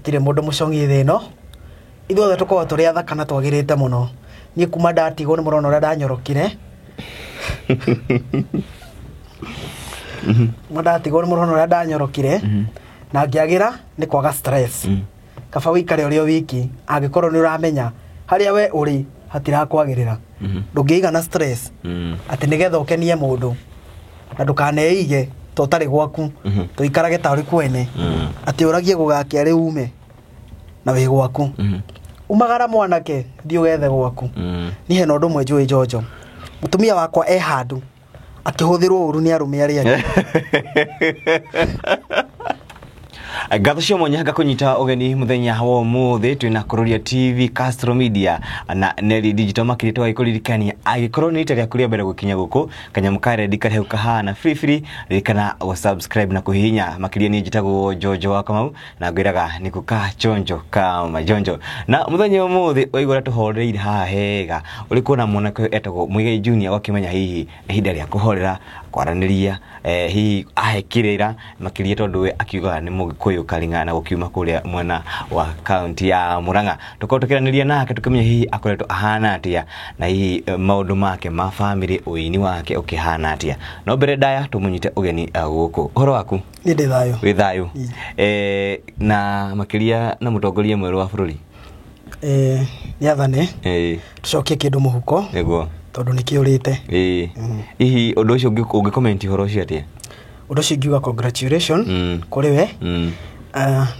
Gũtirĩ mũndũ mũcong'i thĩ ĩno. Ithuothe tũkoragwo tũrĩ athaka na twagĩrĩte mũno. Niĩ kuma ndatigwo nĩ mũrona ũrĩa ndanyorokire. Kuma ndatigwo nĩ mũrona ũrĩa ndanyorokire. Na ngĩagĩra nĩ kwaga stress. Kaba wĩikare ũrĩ o wiki angĩkorwo nĩ ũramenya harĩa we ũrĩ hatirakwagĩrĩra. Ndũngĩigana stress atĩ nĩgetha ũkenie mũndũ na ndũkaneige ta ũtarĩ gwaku tũikarage ta ũrĩ kwene atĩ ũragie gũgakia rĩ ume na wĩ gwaku. Umagara mwanake, thiĩ ũgethe gwaku. Niĩ hena ũndũ ũmwe njũĩ Njonjo, mũtumia wakwa e handũ akĩhũthĩrwo ũru nĩ arũme arĩa angĩ. Ngatho cia mwanya ngakũnyita ũgeni mũthenya wa ũmũthĩ twĩna Kũrũria TV, Castro Media na Neli Digital. Makĩria tũgagĩkũririkania angĩkorwo nĩ rita rĩaku rĩa mbere gũkinya gũkũ, kanyamũ ka rendi karĩa hau kahana free free, ririkana gũ subscribe na kũhihinya. Makĩria niĩ njĩtagwo Njonjo wa Kamau na ngwĩraga nĩkũ ka chonjo ka majonjo. Na mũthenya ũmũthĩ waigua ũrĩa tũhorereire haha hega, ũrĩ kuona mwanake ũyũ etagwo Muigai Junior, ũgakĩmenya hihi nĩ ihinda rĩa kũhorera kwaranĩria, hihi ahe kĩrĩra makĩria tondũ we akiugaga nĩ Mũgĩkũyũ karing'ana na gũkiuma kũrĩa mwena wa kaunti ya Murang'a. Tũkorwo tũkĩaranĩria nake tũkĩmenya hihi akoretwo ahana atĩa na hihi maũndũ make ma famĩlĩ, ũini wake ũkĩhana atĩa. No mbere ndaya tũmũnyite ũgeni gũkũ. Ũhoro waku? Niĩ ndĩ thayũ. Wĩ thayũ? Na makĩria na mũtongoria mwerũ wa bũrũri. Nĩathane tũcokie kĩndũ mũhuko. Nĩguo. Tondũ nĩ kĩũrĩte. Hihi ũndũ ũcio ũngĩ-comment ũhoro ũcio atĩa? Ũndũ ũcio ingiuga congratulation kũrĩ we.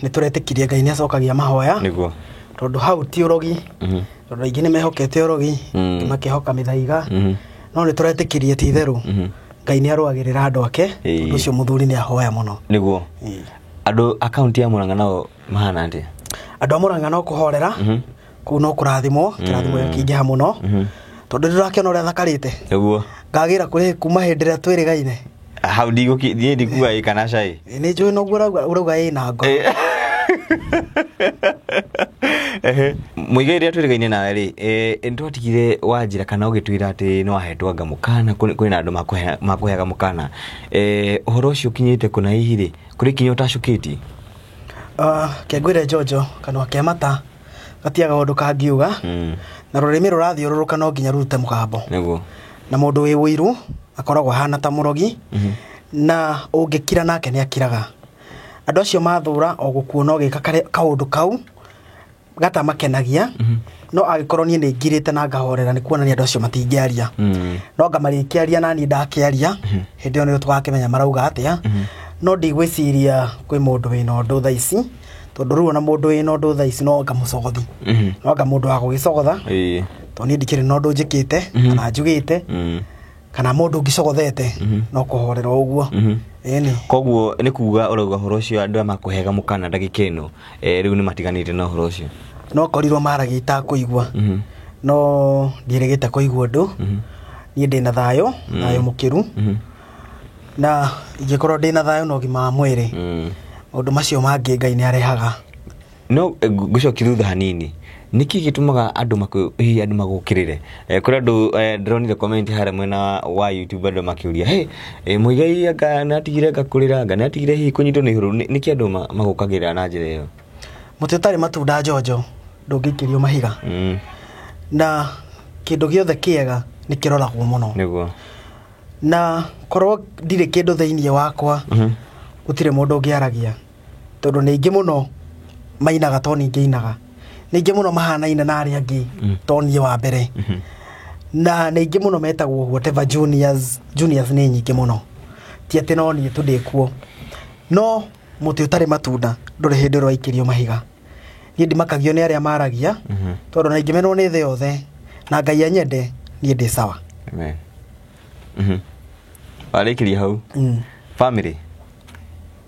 Nĩ tũretĩkirie Ngai nĩ acokagia mahoya. Nĩguo. Tondũ hau ti ũrogi. Tondũ aingĩ nĩ mehokete ũrogi, makĩhoka mĩthaiga. No nĩ tũretĩkirie ti itherũ. Ngai nĩ arũagĩrĩra andũ ake. Tondũ ũcio mũthuri nĩ ahoya mũno. Nĩguo. Andũ a kaunti ya Murang'a nao mahana atĩa? Andũ a Murang'a no kũhorera. Kũu no kũrathimwo, kĩrathimo gĩkĩingĩha mũno. Tondũ ndĩrakĩona ũrĩa thakarĩte. Nĩguo. Ngagĩra kũrĩ kuma hĩndĩ ĩrĩa twĩrĩgaine. Hau ndigũki, niĩ ndikuga ĩ kana cai. Nĩ njũĩ noguo ũrauga ĩ na ngoro. Muigai rĩrĩa twĩrĩgaine nawe rĩ, nĩ twatigire wanjĩra kana ũgĩtwĩra atĩ nĩ wahetwo anga mũkana, kwĩna andũ makũheaga mũkana. Ũhoro ũcio ũkinyĩte kũ na hihi rĩ, kũrĩ kinya ũtacũkĩtie? Ke ngwĩre Njonjo, kanua ke mata gatiaga ũndũ kangiuga. Na rũrĩmĩ rũrathiũrũrũka no nginya rũrute mũgambo. Nĩguo. Na mũndũ wĩ ũiru akoragwo ahana ta mũrogi. Na ũngĩkira nake nĩ akiraga. Andũ acio mathũra o gũkuona ũgĩka kaũndũ kau gatamakenagia. No angĩkorwo niĩ nĩ ngirĩte na ngahorera nĩ kuonania andũ acio matingĩaria. No anga marĩkĩaria na niĩ ndakĩaria, hĩndĩ ĩyo nĩrĩo tũgakĩmenya marauga atĩa. No ndigwĩciria kwĩ mũndũ wĩna ũndũ thaa ici, tondũ rĩu ona mũndũ wĩna ũndũ thaa ici no anga mũcogothi. No anga mũndũ wa gũgĩcogotha. Tondũ niĩ ndikĩrĩ na ũndũ njĩkĩte, kana njugĩte, kana mũndũ ũngĩcogothete, no kũhorera o ũguo. Ĩni. Koguo nĩ kuga ũrauga ũhoro ũcio andũ aya makũheaga mũkana ndagĩka ĩno, rĩu nĩ matiganĩte na ũhoro ũcio. No korirwo maragia itakũigua. No ndiĩrĩgĩte kũigua ũndũ. Niĩ ndĩna thayũ, thayũ mũkĩru. Na ingĩkorwo ndĩna thayũ na ũgima wa mwĩrĩ, maũndũ macio mangĩ Ngai nĩ arehaga. No ngũcokia thutha hanini, nĩkĩ gĩtũmaga andũ hihi andũ magũkĩrĩre? Kũrĩ andũ, ndĩronire comment harĩa mwena wa YouTube andũ makĩũria, hey, Muigai anga nĩ atigire anga kũrĩra, anga nĩ atigire hihi kũnyitwo nĩ ihũrũ. Nĩkĩ andũ magũkagĩrĩra na njĩra ĩyo? Mũtĩ ũtarĩ matunda Njonjo ndũngĩikĩrio mahiga. Na kĩndũ gĩothe kĩega nĩ kĩroragwo mũno. Nĩguo. Na korwo ndirĩ kĩndũ thĩinĩ wakwa, gũtirĩ mũndũ ũngĩaragia. Tondũ nĩ aingĩ mũno mainaga to niĩ ngĩinaga. Nĩ aingĩ mũno mahanaine na arĩa angĩ to niĩ wa mbere. Na nĩ aingĩ mũno metagwo whatever juniors, juniors nĩ nyingĩ mũno. Ti atĩ no niĩ tu ndĩ kuo. No mũtĩ ũtarĩ matunda ndũrĩ hĩndĩ ũraikĩrio mahiga. Niĩ ndimakagio nĩ arĩa maragia, tondũ na ingĩmenwo nĩ thĩ yothe na Ngai anyende, niĩ ndĩ sawa. Amen. Warĩkĩria hau. Family.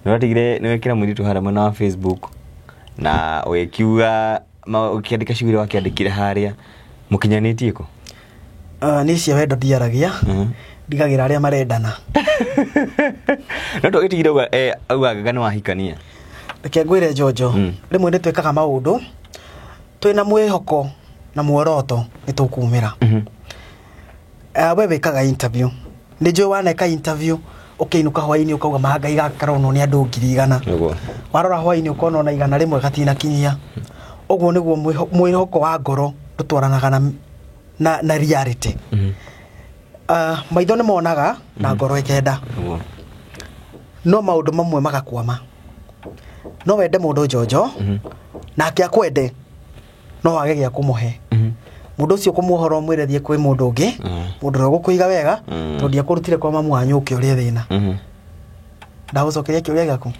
Nĩ watigire nĩ wekĩra mũirĩtu harĩa mwena wa Facebook na ũgĩkiuga ũkĩandĩka ciugo iria wakĩandĩkire harĩa, mũkinyanĩtie kũ? Niĩ cia wendo ndiaragia. Ndigagĩra arĩa marendana. No ndũgĩtigire auga anga nĩ wahikania. Reke ngwĩre Njonjo, rĩmwe nĩ twĩkaga maũndũ twĩna mwĩhoko na muoroto nĩ tũkumĩra. We wĩkaga interview, nĩ njũĩ waneka interview Ũkĩinũka hwaĩ-inĩ ũkauga mahangai gaka karonwo nĩ andũ 100,000. Nĩguo. Warora hwaĩ-inĩ ũkona ona 100 gatinakinyia. Ũguo nĩguo mwĩhoko wa ngoro ndũtwaranaga na reality. Maitho nĩ monaga na ngoro ĩkenda. Nĩguo. No maũndũ mamwe magakwama. No wende mũndũ njonjo nake akwende, no wage gĩa kũmũhe. Mũndũ ũcio kũmuohora ũmwĩre thiĩ kwĩ mũndũ ũngĩ, mũndũ ũrĩa ũgũkũiga wega, tondũ ndiakũrutire kwa mamu wanyu ũke ũrĩe thĩna. Ndagũcokeria kĩũria gĩaku.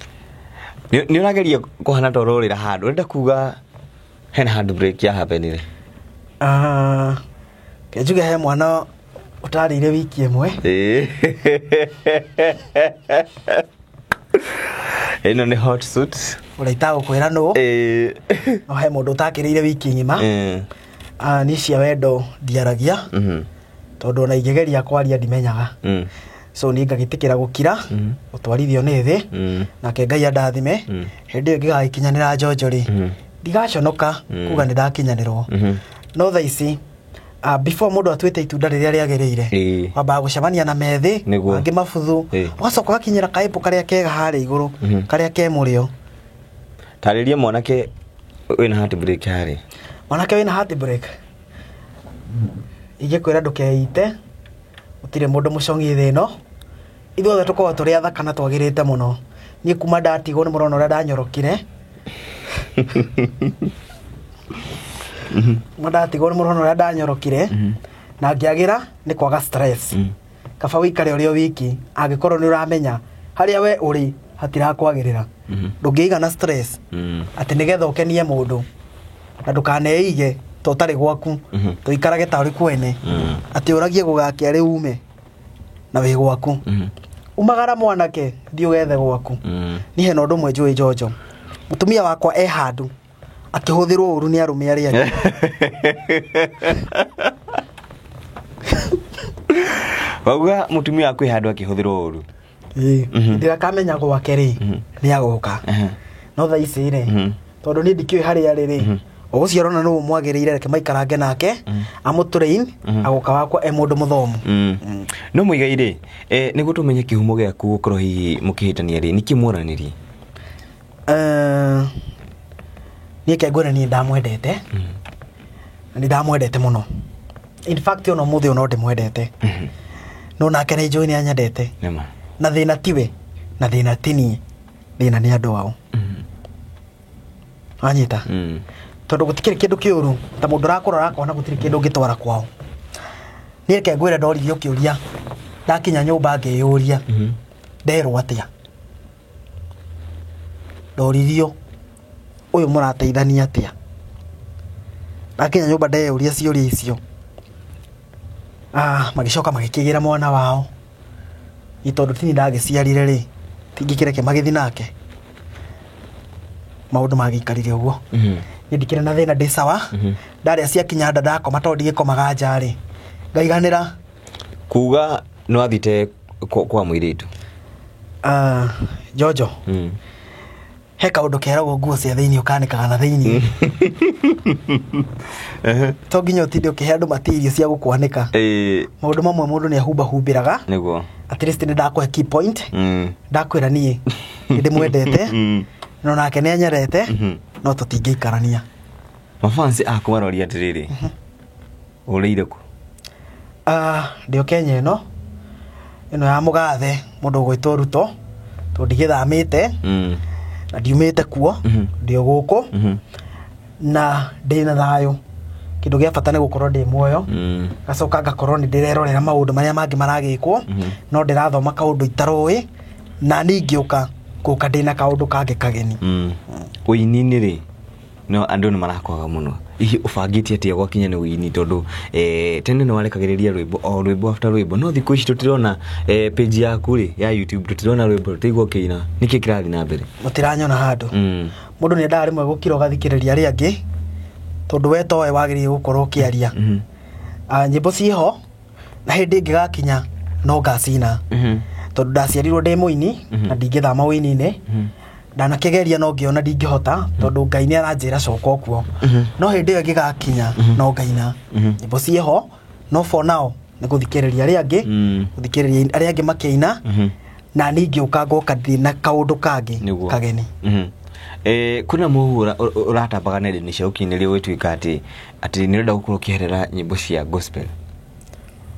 Nĩ ũrageria kũhana ta ũrorĩra handũ, ũrenda kuga hena handũ break ya happenire? Ah, ke njuge he mwana ũtarĩire wiki ĩmwe. Ĩno nĩ hot suit. Ũrĩa itagũkwĩra nũ. No he mũndũ ũtakĩrĩire wiki ng'ima. Ah, niĩ cia wendo ndiaragia, tondũ ona ingĩgeria kwaria ndimenyaga. So niĩ ngagĩtĩkĩra gũkira, gũtwarithio nĩ thĩ, nake Ngai andathime. Hĩndĩ ĩyo ingĩgagĩkinyanĩra njonjo rĩ, ndigaconoka kuga nĩ ndakinyanĩrwo. No thaa ici, before mũndũ atuĩte itunda rĩrĩa rĩagĩrĩire, wambaga gũcemania na methĩ Nĩguo. angĩ mabuthu, ũgacoka ũgakinyĩra kaĩpũ karĩa kega harĩa igũrũ, karĩa ke mũrĩo. Tarĩria mwanake wĩna heartbreak harĩ. Mwanake wĩna heartbreak, ingĩkwĩra ndũkeite, gũtirĩ mũndũ mũcong'i thĩ ĩno. Ithuothe tũkoragwo tũrĩ athaka na twagĩrĩte mũno. Niĩ kuma ndatigwo nĩ mũrona ũrĩa ndanyorokire. Kuma ndatigwo nĩ mũrona ũrĩa ndanyorokire, na ngĩagĩra nĩ kwaga stress. Kaba wĩikare ũrĩ o wiki, angĩkorwo nĩ ũramenya harĩa we ũrĩ hatirakwagĩrĩra. Ndũngĩigana stress atĩ nĩgetha ũkenie mũndũ, na ndũkaneige ta ũtarĩ gwaku, tũikarage ta ũrĩ kwene, atĩ ũragie gũgakia rĩu ume na wĩ gwaku. Umagara mwanake, thiĩ ũgethe gwaku. Niĩ hena ũndũ ũmwe njũĩ njonjo, mũtumia wakwa e handũ akĩhũthĩrwo ũru nĩ arũme arĩa angĩ. Wauga mũtumia waku e handũ akĩhũthĩrwo ũru. Ĩĩ. Hĩndĩ ĩrĩa akamenya gwake rĩ, nĩ agoka. No thaa ici rĩ, tondũ niĩ ndikĩũĩ harĩa arĩ rĩ, ũgũcio arona nũ ũmwagĩrĩire, reke maikarange nake, amũtrain, agoka wakwa e mũndũ mũthomu. No Muigai rĩ, nĩguo tũmenye kĩhumo gĩaku gũkorwo hihi mũkĩhĩtania rĩ, nĩkĩ mwaranĩrie? Niĩ ke ngwĩre niĩ ndamwendete. Na nĩ ndamwendete mũno. In fact ona ũmũthĩ ũyũ no ndĩmwendete. No nake nĩ njũĩ nĩ anyendete. Nĩma. Na thĩna tiwe, na thĩna ti niĩ, thĩna nĩ andũ ao. Wanyita? Tondũ gũtikĩrĩ kĩndũ kĩũru ta mũndũ ũrakũrora akona gũtirĩ kĩndũ ũngĩtwara kwao. Niĩ reke ngwĩre ndoririo kĩũria, ndakinya nyũmba ngĩyũria, nderwo atĩa? Ndoririo ũyũ mũrateithania atĩa? Ndakinya nyũmba ndeyũria ciũria icio. Magĩcoka magĩkĩgĩra mwana wao. Ni tondũ tini ndagĩciarire rĩ, tingĩkĩreke magĩthiĩ nake. Maũndũ magĩikarire ũguo. Niĩ ndikĩrĩ na thĩna, ndĩ sawa. Ndarĩa ciakinya nda ndakoma, tondũ ndigĩkomaga nja rĩ, ngaiganĩra. Kuga nĩ wathiĩte kwa mũirĩtu? Jojo, he kaũndũ keragwo nguo cia thĩinĩ ũkanĩkaga na thĩinĩ. To nginya ũtinde ũkĩhe andũ material cia gũkwanĩka. Maũndũ mamwe mũndũ nĩ ahumbahumbĩraga. Nĩguo. At least nĩ ndakũhe key point. Ndakwĩra niĩ nĩ ndĩmwendete, no nake nĩ anyendete, no tũtingĩikarania. Mafansi aku maroria atĩrĩrĩ, ũrĩire kũ? Ndĩ o Kenya ĩno, ĩno ya mũgathe mũndũ ũgwĩtwo Ruto, tondũ ndigĩthamĩte, na ndiumĩte kuo, ndĩ o gũkũ, na ndĩ na thayũ. Kĩndũ gĩa bata nĩ gũkorwo ndĩ muoyo, ngacoka ngakorwo nĩ ndĩrerorera maũndũ marĩa mangĩ maragĩkwo, no ndĩrathoma kaũndũ itaroĩ, na niĩ ingĩũka gũka ndĩna kaũndũ kangĩ kageni. Ũini-inĩ rĩ, no andũ nĩ marakwaga mũno. Hihi ũbangĩte atĩa gwakinya nĩ ũini, tondũ tene nĩ warekagĩrĩria rwĩmbo o rwĩmbo after rwĩmbo, no thikũ ici tũtirona page yaku rĩ ya YouTube, tũtirona rwĩmbo, tũtigwo ũkĩina. Nĩkĩ kĩrathiĩ na mbere? Mũtiranyona handũ. Mũndũ nĩ endaga rĩmwe gũkira ũgathikĩrĩria arĩa angĩ, tondũ we towe wagĩrĩire gũkorwo ũkĩaria. Nyĩmbo ciĩho, na hĩndĩ ĩngĩgakinya no ngacina. Tondũ ndaciarirwo ndĩ mũini, na ndingĩthama ũini-inĩ. Ndanakĩgeria no ngĩona ndingĩhota, tondũ Ngai nĩ aranjĩra coka okuo. No hĩndĩ ĩyo ĩngĩgakinya, no ngaina. Nyĩmbo ciĩho, no for now nĩ gũthikĩrĩria arĩa angĩ, gũthikĩrĩria arĩa angĩ makĩina, Na niĩ ingĩũka ngoka ndĩ na kaũndũ kangĩ Nĩguo. kageni. Kwĩna mũhuhu ũratambaga nenda-inĩ cia ũkinyanĩria ũgĩtuĩka atĩ nĩ ũrenda gũkorwo ũkĩeherera nyĩmbo cia gospel.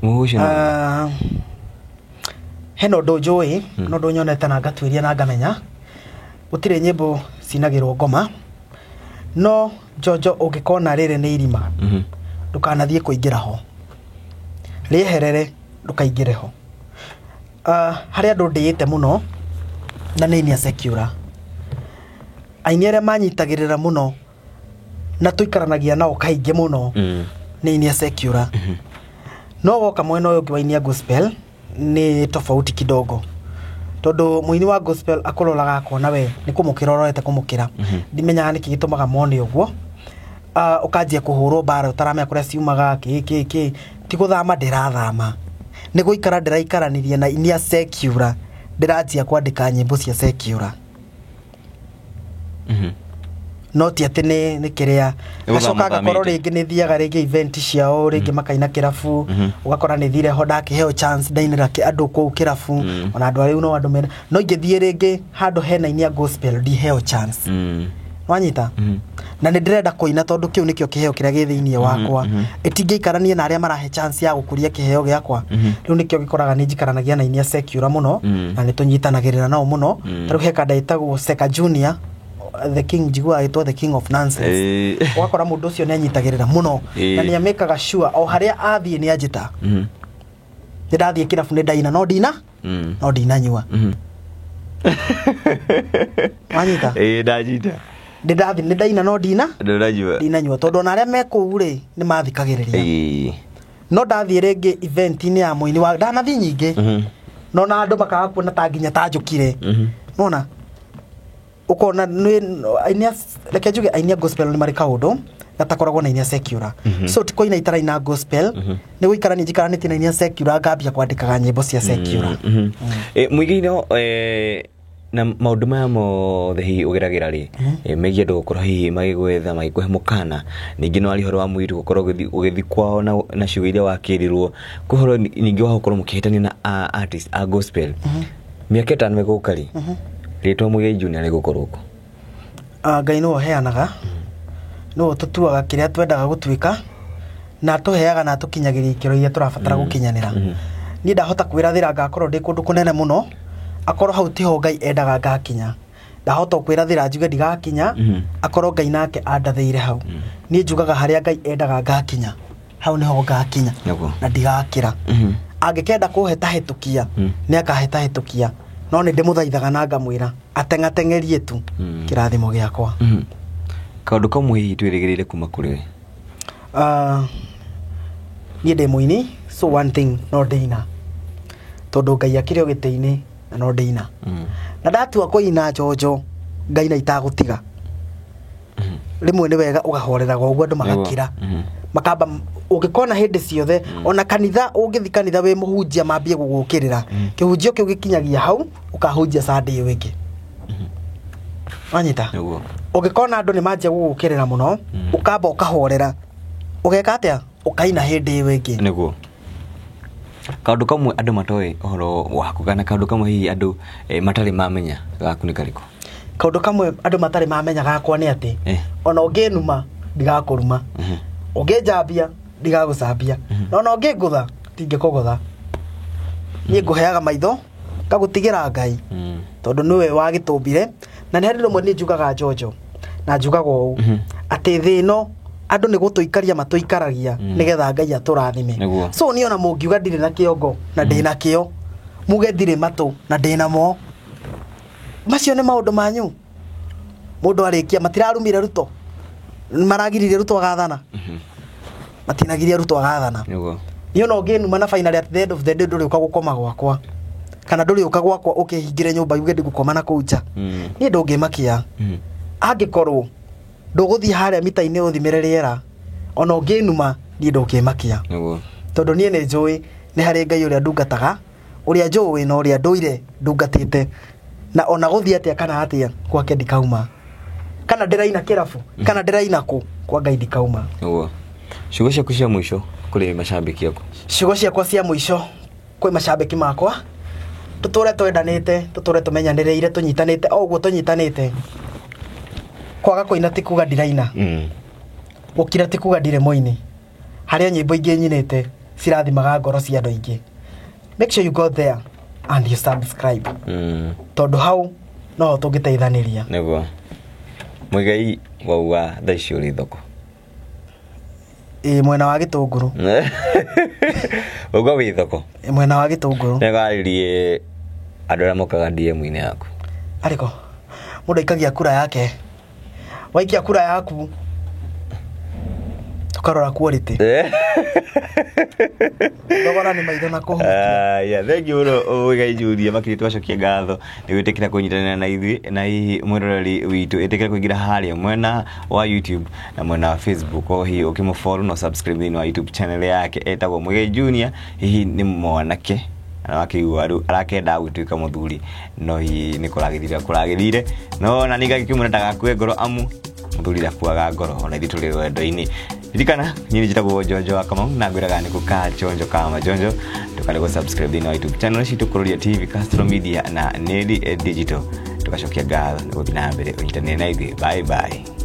Mũhuhu ũcio nĩ wa ma? Hena ũndũ njũĩ, na ũndũ nyonete na ngatuĩria na ngamenya gũtirĩ nyĩmbo cinagĩrwo ngoma, no njonjo ũngĩkona rĩrĩ nĩ irima, ndũkanathiĩ kũingĩra ho, rĩeherere, ndũkaingĩre ho. Harĩ andũ ndĩĩte mũno na nĩ aini a secular, aini arĩa manyitagĩrĩra mũno na tũikaranagia nao kaingĩ mũno nĩ aini a secular. No woka mwena ũyũ ũngĩ wa aini a gospel nĩ tofauti kidogo, tondũ mũini wa gospel akũroraga akona we nĩ kũmũkĩra ũrorete kũmũkĩra. Ndimenyaga nĩkĩ gĩtũmaga mone ũguo. Ũkanjia kũhũrwo mbara ũtaramenya kũrĩa ciumaga kĩ kĩ kĩ. Ti gũthama ndĩrathama, nĩ gũikara ndĩraikaranirie na aini a secular, ndĩranjia kwandĩka nyĩmbo cia secular. No ti atĩ nĩ kĩrĩa. Nĩ gũthama. Ngacoka ngakorwo ũthamĩte. Rĩngĩ nĩ thiaga rĩngĩ event ciao, rĩngĩ makaina kĩrabu, ũgakora nĩ thire ho ndakĩheo chance ndainĩra andũ kũu kĩrabu. Ona andũ arĩa no andũ mena, no ingĩthiĩ rĩngĩ handũ hena aini a gospel ndiheo chance. Wanyita? Na nĩ ndĩrenda kũina tondũ kĩu nĩkĩo kĩheo kĩrĩa gĩ thĩinĩ wakwa. Ĩtingĩikaranie na arĩa marahe chance ya gũkũria kĩheo gĩakwa. Rĩu nĩkĩo gĩkoraga nĩ njikaranagia na aini a secular mũno, na nĩ tũnyitanagĩrĩra nao mũno. Ta rĩu he kanda ĩtagwo Seka Junior the king, njiguaga agĩtwo the king of nonsense. Ũgakora mũndũ ũcio nĩ anyitagĩrĩra mũno, na nĩ amĩkaga sure o harĩa athiĩ nĩ anjĩta. Nĩ ndathiĩ kĩrabu nĩ ndaina, no ndina no ndinanyua. Wanyita? Ĩĩ, ndanyita. Nĩ ndathiĩ nĩ ndaina, no ndina Ndũranyua. ndinanyua, tondũ ona arĩa me kũu rĩ nĩ mathikagĩrĩria. No ndathiĩ rĩngĩ event-inĩ ya mũini wa ndanathiĩ nyingĩ, no na andũ makaga kuona ta nginya ta njũkire. Nona ũkona nĩ aini reke njuge aini a gospel nĩ marĩ kaũndũ gatakoragwo na aini a secular. So ti kũina itaraina gospel, nĩ gũikarania njikaranĩtie na aini a secular, ngambia kwandĩkaga nyĩmbo cia secular. Mũigaino, na maũndũ maya mothe hihi ũgeragĩra rĩ, megiĩ andũ gũkorwo hihi magĩgwetha magĩkũhe mũkana, ningĩ no aria ũhoro wa mũirĩtu gũkorwo ũgĩthiĩ kwao na ciugo iria wakĩrirwo kwĩ ũhoro ningĩ wa gũkorwo mũkĩhĩtania na artist a gospel, mĩaka 5 ĩgũka rĩ, rĩtwa Muigai Junior rĩgũkorwo kũ? Ah, Ngai nĩwe ũheanaga, nĩwe ũtũtuaga kĩrĩa twendaga gũtuĩka, na atũheaga na atũkinyagĩria ikĩro iria tũrabatara gũkinyanĩra. Niĩ ndahota kwĩrathĩra ngakorwo ndĩ kũndũ kũnene mũno, akorwo hau tiho Ngai endaga ngakinya. Ndahota kwĩrathĩra njuge ndigakinya, akorwo Ngai nake andathĩire hau. Niĩ njugaga harĩa Ngai endaga ngakinya, hau nĩho ngakinya na ndigakĩra. Angĩkenda kũhetahĩtũkia, nĩ akahĩtahĩtũkia, no nĩ ndĩmũthaithaga na ngamwĩra ateng'ateng'erie tu kĩrathimo gĩakwa. Kaũndũ kamwe hihi twĩrĩgĩrĩire kuma kũrĩ we? Niĩ ndĩ mũini, so one thing no ndĩina, tondũ Ngai akĩrĩ o gĩtĩ-inĩ na no ndĩina. Na ndatua kũina njonjo ngaina itagũtiga. Rĩmwe nĩ wega ũgahoreraga ũguo andũ magakira. Makamba ũngĩkona hĩndĩ ciothe, ona kanitha ũngĩthi kanitha wĩ mũhunjia mambie gũgũkĩrĩra, kĩhunjio kĩu gĩkinyagia hau ũkahunjia Sunday ĩyo ĩngĩ. Wanyita? Nĩguo. Ũngĩkona andũ nĩ manjia gũgũkĩrĩra mũno, ũkamba ũkahorera, ũgeka atĩa, ũkaina hĩndĩ ĩyo ĩngĩ. Nĩguo. Kaũndũ kamwe andũ matoĩ ũhoro waku kana kaũndũ kamwe hihi andũ matarĩ mamenya gaku nĩ karĩkũ? Kaũndũ kamwe andũ matarĩ mamenya gakwa nĩ atĩ ona ũngĩnuma ndigakũruma, ũngĩnjambia ndigagũcambia, na ona ũngĩngũtha ndingĩkũgũtha. Niĩ ngũheaga maitho ngagũtigĩra Ngai, tondũ nĩwe wagĩtũmbire. Na nĩ harĩ rĩmwe niĩ njugaga njonjo na njugaga ũũ, atĩ thĩ ĩno andũ nĩ gũtũikaria matũikaragia nĩgetha Ngai atũrathime. So niĩ ona mũngiuga ndirĩ na kĩongo na ndĩ na kĩo, muge ndirĩ matũ na ndĩ namo, macio nĩ maũndũ manyu. Mũndũ arĩkia matirarumire Ruto, maragiririe Ruto agathana, matinagiria Ruto agathana. Niĩ ona ũngĩnuma na finally at the end of the day ndũrĩũka gũkoma gwakwa, kana ndũrĩũka gwakwa ũkĩhingĩre nyũmba yuge ndĩgũkoma na kũu nja, niĩ ndũngĩmakia. Angĩkorwo ndũgũthiĩ harĩa mita-inĩ ũthimĩre rĩera, ona ũngĩnuma niĩ ndũngĩmakia. Tondũ niĩ nĩ njũĩ nĩ harĩ Ngai ũrĩa ndungataga, ũrĩa njũĩ na ũrĩa ndũire ndungatĩte, na ona gũthiĩ atĩa kana atĩa gwake ndikauma, kana ndĩraina kĩrabu kana ndĩraina kũ, kwa Ngai ndikauma. Nĩguo. Ciugo ciaku cia mũico kũrĩ macambĩki aku? Ciugo ciakwa cia mũico kwĩ macambĩki makwa, Tũtũre twendanĩte, tũtũre tũmenyanĩrĩire, tũnyitanĩte o ũguo tũnyitanĩte. Kwaga kũina ti kuga ndiraina. Gũkira ti kuga ndirĩ mũini. Harĩ o nyĩmbo ingĩ nyinĩte cirathimaga ngoro cia andũ aingĩ. Make sure you go there and you subscribe. Tondũ hau noho tũngĩteithanĩria. Nĩguo Mũigai wauga thaa ici ũrĩ thoko. Ĩ, mwena wa gĩtũngũrũ. Wauga wĩ thoko. Ĩ, mwena wa gĩtũngũrũ. Nĩgarĩrie andũ arĩa mokaga DM-inĩ yaku. Arĩko mũndũ aikagia kura yake, waikia kura yaku tũkarora quality. Thogora nĩ maitho na kũhutia. Ah, yeah, thank you mũno Mũigai Junior, makĩria twacokia ngatho nĩ gwĩtĩkĩra kũnyitanĩra na ithuĩ, na hihi mwĩroreri witũ ĩtĩkĩra kũingĩra harĩa mwena wa YouTube na mwena wa Facebook, o hihi ũkĩmũfollow na subscribe thĩinĩ wa YouTube channel yake etagwo Mũigai Junior. Hihi nĩ mwanake na wakĩigua rĩu arakenda gũtuĩka mũthuri, no hihi nĩ kũragĩthire kũragĩthire, no na ningagĩkĩmwĩra ndagakue ngoro, amu mũthuri ndakuaga ngoro, ona ithuĩ tũrĩ rwendo-inĩ. Ririkana niĩ nĩ njĩtagwo Njonjo wa Kamau, na ngwĩraga nĩ gũka chonjo kama majonjo. Ndũkarege gũ subscribe thĩinĩ wa YouTube channel citũ, Kururia TV, Castro Media na Neli Digital. Tũgacokia ngatho nĩ gũthiĩ na mbere ũnyitanĩre na ithuĩ. Bye bye.